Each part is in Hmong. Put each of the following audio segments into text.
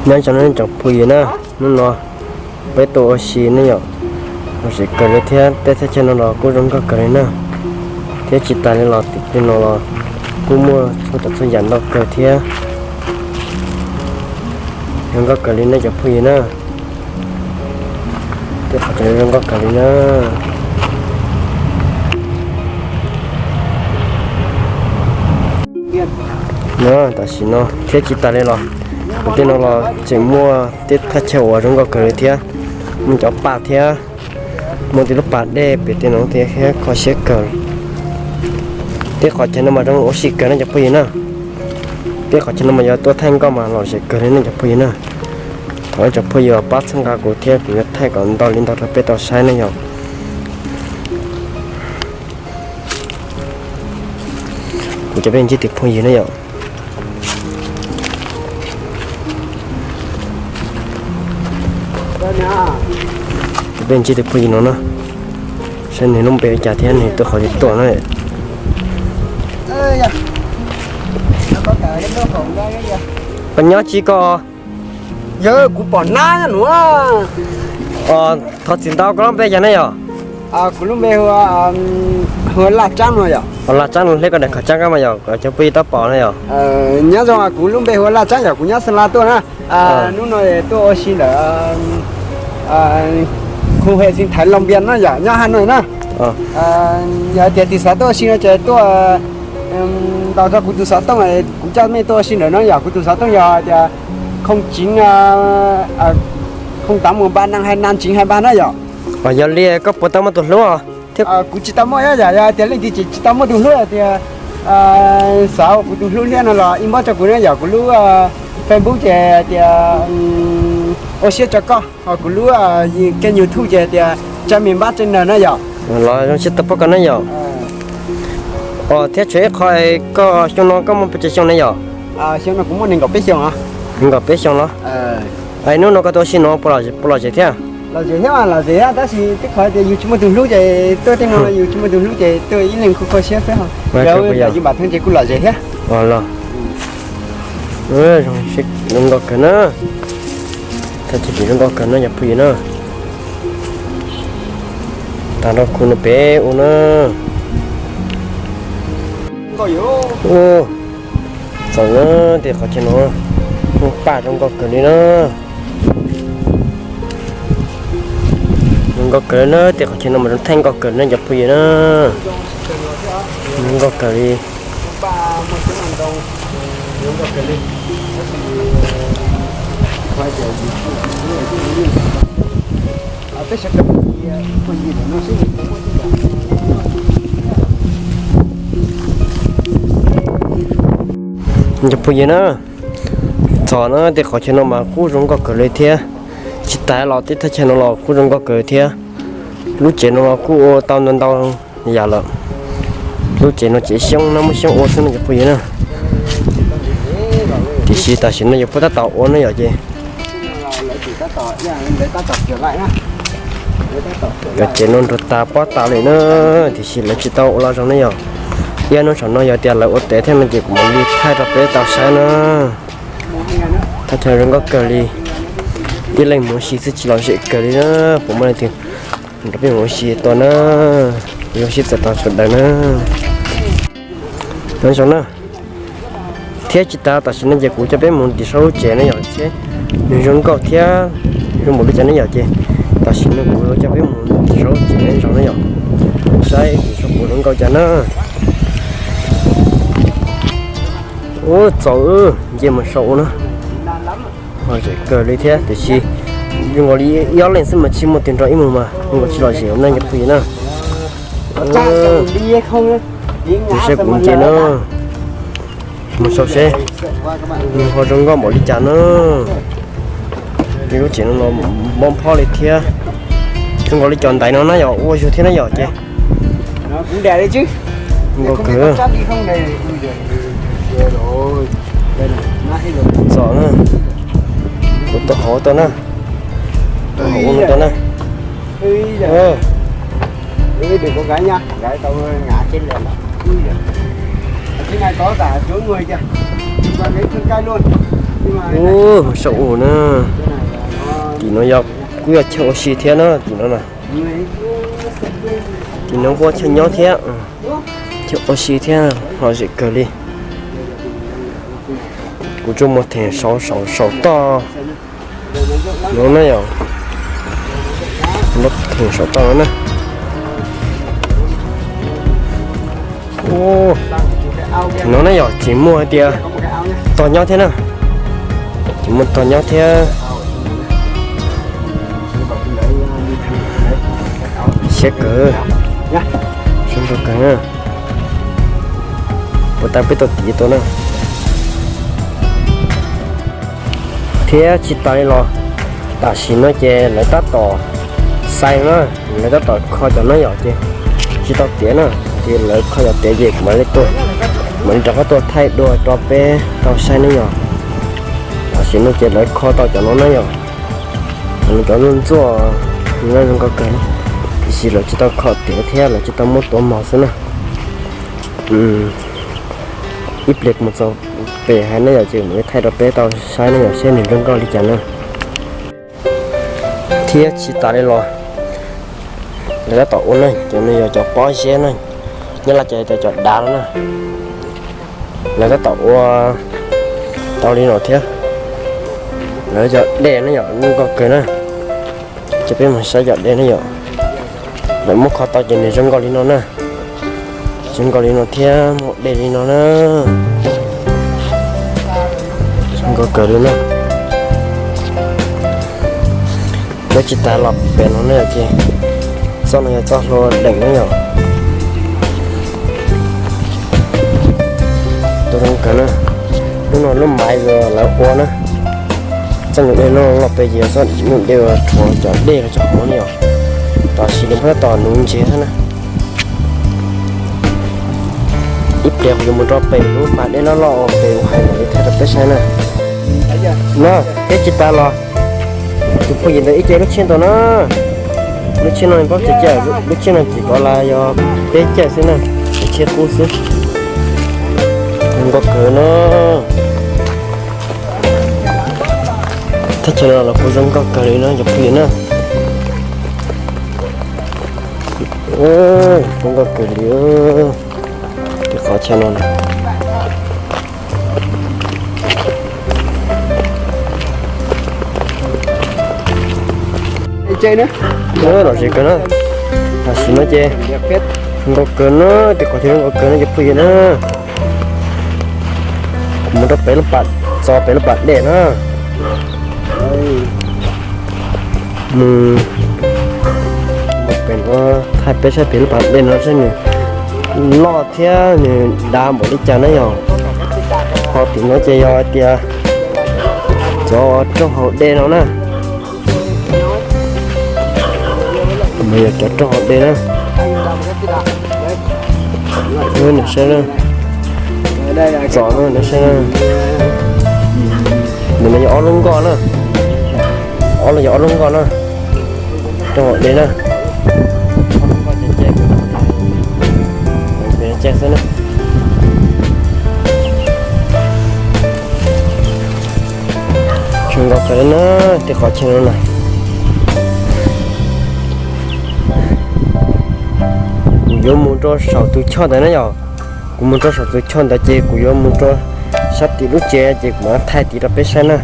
Nyob zoo nej cov phooj ywg na, hnub no peb tuaj ua si ne yom, lom zem kawg li thiab tej thaj chaw no los kuj zoo nkauj kawg li na. Thiab tsis tas li los tim tej no los kuj muaj txhua tsav txhua yam ntau kawg thiab. Zoo nkauj kawg li nej cov phooj ywg na. Tej qhov chaw zoo nkauj kawg li na. No tam sim no thiab tsis tas li los, pem tej no los tseem muaj tej thaj chaw uas zoo nkauj kawg li thiab. Muaj cov pas thiab, muaj tej lub pas dej pem tej no thiab kho siab kawg. Tej qhov chaw no mas zoo ua si kawg nej cov phooj ywg na. Tej qhov chaw no mas yog tuaj thaij nkauj mas lom zem kawg li nej cov phooj ywg na. Thov nej cov phooj ywg pab txhawb nqa kuv thiab kuv yuav thaij kom ntau li ntau rau peb tau saib ne yom. Kuv cov phooj ywg na yom. Cov phooj ywg no na, saib nws lub npe ua cas thiab nws tuaj qhov twg tuaj na. Koj nyob tsis koj? Yog kuv pom nab nuav. Thov txim ntau, koj lub npe cas ne yom? Kuv lub npe hu ua Laj Tsab no yom. Laj Tsab no, hle koj daim qhov tsaab kab mas yog cov phooj ywg tau pom na yom. Nyob zoo, kuv lub npe hu ua Laj Tsab yom, kuv nyob Xeem Las tuaj na. Hnub no tuaj ua si ntawm khu hệ sinh thái Long Biên no yom, nyob Hà Nội na. Yog tias tus xav tuaj ua si no ces tuaj ntaus rau kuv tus xov tooj, kuv coj mej tuaj ua si ntawm no yom. Kuv tus xov tooj yog tias không chín không tám một ba năm hai năm chín hai ba na yom. Yog li koj puas tau muaj tus hlub thiab? Kuv tsis tau muaj, yog yog tias leej twg tsis tau muaj tus hlub tias xav ua kuv tus hlub thiab no los inbox rau kuv na yom. Kuv lub Facebook ces tias ua siab rau koj, ho kuv lub kênh YouTube ces tias Trai Miền Bắc Channel na yom. Los zoo siab tau pom koj na yom. Thiab tshuav ib qho, koj xyoo no koj muaj pes tsawg xyoo ne yom? Xyoo no kuv muaj nees nkaum peb xyoos. Nees nkaum peb xyoos los? Hnub no koj tuaj ua si no puas lom zem thiab? Lom zem thiab, lom zem thiab, tab sis tej qhov tias yus tsis muaj tus hlub ces tuaj tej no, yus tsis muaj tus hlub ces tuaj ib leeg kho kho siab xwb. Yog yus npam theeb ces kuj lom zem thiab. Los zoo nkauj kawg na. Thaj chaw pem zoo nkauj kawg na cov phooj ywg na. Tag nrho khu no pem ua na. Txaus na, tej qhov chaw no muaj paj zoo nkauj kawg li na. Zoo nkauj kawg li na, tej qhov chaw no mas zoo thaij nkauj kawg na cov phooj ywg na. Zoo nkauj kawg li. Cov phooj ywg na, txog na tej qhov chaw no mas kuj zoo nkauj kawg li thiab. Tsis tas los tej thaj chaw no los kuj zoo nkauj kawg thiab. Lub tsev no los kuj ua tau ntau ntau yam lawm. Lub tsev no tsev xyoob na, muaj xyoob ua xwb no cov phooj ywg na. Tiam sis tam sim no yuav puab tab tom ua na yom ces cov tsev no nrug tas pob tas li na, tiam sis lawv tsis tau ua los zoo ne yom. Ib hnub saum no yog tias lawv ua tes thiab no ces kuv mam li thaij rau peb tau saib na. Thaj chaw zoo nkauj kawg li, ib leeg mus ua si xwb tsis lom zem kawg li na. Puas muaj leej twg nrog peb mus ua si tuaj na, yuav sib txawm tau sawv daws na. Nyob zoo na. Thiab tsis tas tam sim no ces kuv coj peb mus tim saum lub tsev ne yom, seb nws zoo nkauj thiab zoo npaum li cas ne yom ces tam sim no kuv coj peb mus tim saum lub tsev ne zoo ne yom, saib tim saum puas zoo nkauj cas na. Ub txaus, nce mus saum ua na. Lom zem kawg li thiab tiam sis zoo nkaus li ib ob leeg xwb mas tsis muaj tus nrog ib mus mas zoo nkaus tsis lom zem na cov phooj ywg na. Mus saib kuv nce na, mus saib seb nws ho zoo nkauj npaum li cas na. Lub tsev no los mob phob li thiab, zoo nkaus li cov ntaiv no na yom, ua zug thiab na yom ces. Nkauj kawg. Txom na, kuv tuaj hauv tau na, tuaj hauv no tau na. Ub, Saum u na, tim no yog, kuj yog chaw ua si thiab na, tim no na. Tim no kuj chaw nyob thiab, chaw ua si thiab, lom zem kawg li. Kuv tsuas mus theem saum, saum, saum toj no na yom. Theem saum toj no na. Theem no na yom, tsis muaj hais tias tog nyob thiab na. Tsis muaj tog nyob thiab. Siab kawg, siab kawg na. Puas tas peb tau tiv tau na. Thiab tsis tas li los, tam sim no ces lawv tab tom xais na, lawv tab tom kho cov no yom, ces tsis tau tiav na, ces lawv kho cov tiav ces kuv mam li tuaj, mam li rov qab tuaj thaij dua rau peb tau saib ne yom. Tam sim no ces lawv kho tau cov no na yom, cov ntsuag ntsuag no zoo nkauj kawg, tiam sis lawv tsis tau kho tiav thiab lawv tsis tau muab tuav mog xwb na. Ib pliag kuv mus txog pem hais ne yom, ces mam li thaij rau peb tau saib ne yom, seb nws zoo nkauj li cas na. Thiab tsis tas li los, lawv tab tom ua na, cov no yog cov pob zeb na, nyob Laj Cas tias cov dav no na. Lawv tab tom ua tau li no thiab. Lawv cov dej na yom, zoo nkauj kawg na. Ces peb mus saib cov dej na yom. Lawv muab kho tau ces nws zoo nkauj li no na. Zoo nkauj li no thiab muaj dej li no na. Zoo nkauj kawg li na. Thiab tsis tas los pem no na yom, ces txoj no yog txoj hlua deem na yom. Tus zoo kawg na. Lub no lub maiv lawv ua na. Txoj nyuag dej no los pem ces txoj nyuag dej uas rhuav cov dej los txog hauv ne yom. Tam sim no peb tab tom nuv ntses thiab na. Ib pliag kuv yuav mus rau pem lub pas dej loj loj uas pem kuv hais mam li thaij rau peb saib na. No, thiab tsis tas los tus phooj ywg ntawd ib ce lub tsheb ntawd na. Lub tsheb no paub tsis caij, lub tsheb no tsis kov las yog peb caij xwb na, lub tsheb qub xwb. Zoo nkauj kawg na. Thaj chaw no los kuj zoo nkauj kawg li na cov phooj ywg na. Zoo nkauj kawg li. Tej qhov chaw no na. Lom zem kawg na. Tam sim no ces zoo nkauj kawg na, tej qhov chaw zoo nkauj kawg na cov phooj ywg na. Kuv mus rau pem lub pas, txog pem lub pas dej na. Mus, mus pem no thaij peb saib pem lub pas dej no seb nws loj thiab nws dav npaum li cas na yom. Ho tim no ces yog hais tias cov roj haus dej no na. Mas yog cov roj haus dej na. Nws saib na, txom no nws saib na. Nws no yog ob lub nkoj na, ob lub yog ob lub nkoj na. Roj haus dej na. Caij xwb na. Zoo nkauj kawg li na, tej qhov chaw no na. Kuv yuav mus rau saum tus choj ntawd na yom. Kuv mus rau saum tus choj ntawd ces kuv yuav mus rau sab tim lub tsev ces kuv mam thaij tim rau peb saib na.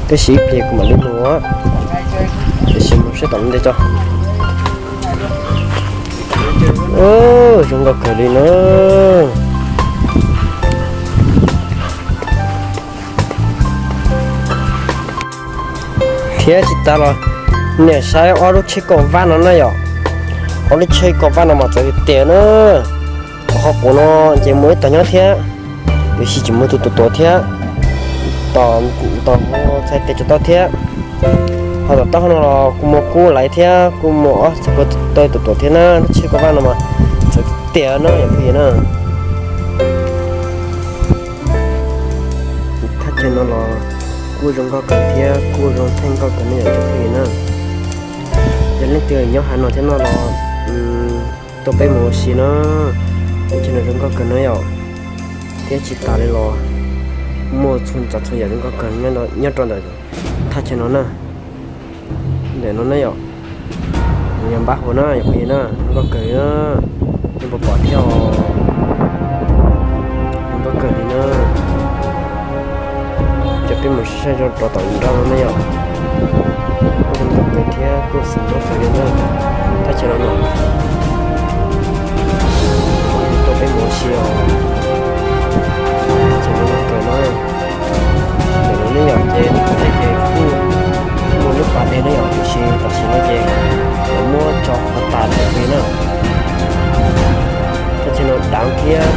Tab sis ib pliag kuv mam li mus, tiam sis mus saib tom ntej tso. Zoo nkauj kawg li na. Thiab tsis tas los niam saib ob lub tsheb kaum vab no na yom. Ob lub tsheb kaum vab no mas txawv tiag tiag na. Qhov quav no ces muaj ib tog nyob thiab, tiam sis tsis muaj tus tuam tuam thiab. Tom, tom mus txhais tes tsaws tau thiab. Ho tom taub hau no los kuj muaj kub laiv thiab kuj muaj ob txhais ko taw tuam tuam thiab na. Lub tsheb kaum vab no mas txawv tiag na yom phooj ywg na. Thaj chaw no los kuj zoo nkauj kawg thiab kuj zoo thaij nkauj kawg ne yom cov phooj ywg na. Yog leej twg nyob hav no thiab no los tuaj peb mus ua si na. Thaj chaw no zoo nkauj kawg na yom. Thiab tsis tas li los Muaj txhua tsav txhua yam zoo nkauj kawg nyob rau ntawm thaj chaw no na. Ntawm no ne yom, nws yog npab huas na, yog phooj ywg na, zoo nkauj kawg li na. Nej puas pom thiab os, zoo nkauj kawg li na. Coj peb mus saib saib rau tom nraud no ne yom. Kuj zoo nkauj kawg thiab kuj xwm nkauj kawg li na. Thaj chaw no na, tuaj peb mus ua si os. Thaj chaw no zoo nkauj kawg na. Ntawm no ne yom, ces nws qhov tej ces kuj muaj lub pas deg ne yom, tiam sis tam sim no ces lawv muab tso qhov tas lawm pem na. Thaj chaw no dav thiab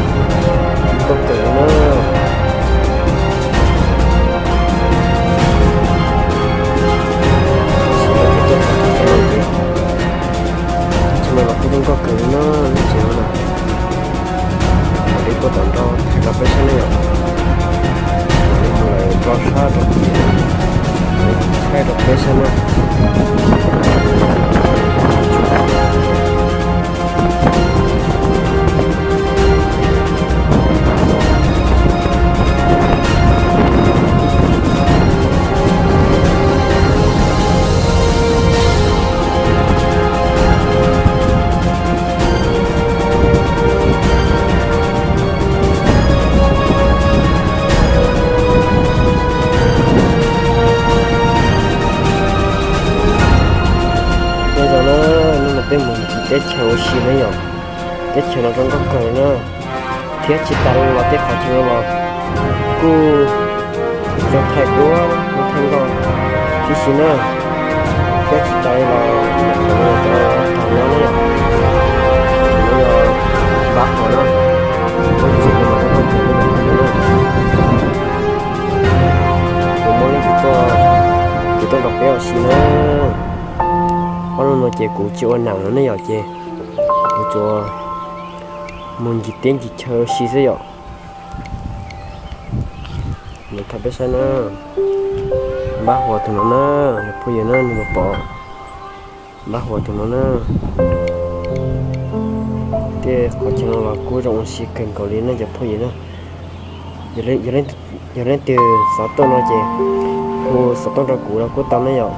nkauj kawg na. Thaj chaw no los kuj zoo nkauj kawg li na, lub tsev no na. Mam li tuaj tom nraud thaij rau peb saib ne yom. Mam li mus lawm rau sab rau tid, thaij rau peb saib na. Nyob zoo na, hnub no peb mus ncig teb chaws ua si na yom. Teb chaws no zoo nkauj kawg na, thiab tsis tas li los tej qhov chaw no los kuj zoo thaij duab zoo thaij nkauj tib si na. Thiab tsis tas li los qhov no yog cov tog nyob na yom, no yog npab huas na, kuj tseem zoo nkauj kawg li na. Kuv muab lub tuaj, kuv tuaj nrog peb ua si na. Ob hnub no ces kuv tsis ua nam no ne yom, ces kuv tsuas mus ncig teb ncig chaw ua si xwb yom. Nws thaij peb saib na, npab huas tus no na, phooj ywg na, nej puas pom npab huas tus no na. Tej qhov chaw no los kuj zoo ua si kawg nkaus li na cov phooj ywg na. Yog leej twg xav tuaj no ces hu xov tooj rau kuv los kuj tau na yom.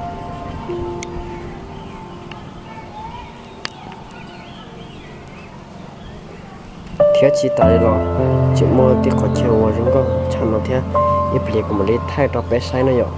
Thiab tsis tas li los tseem muaj tej qhov chaw uas zoo nkauj tshaj no thiab, ib pliag kuv mam li thaij rau peb saib na yom.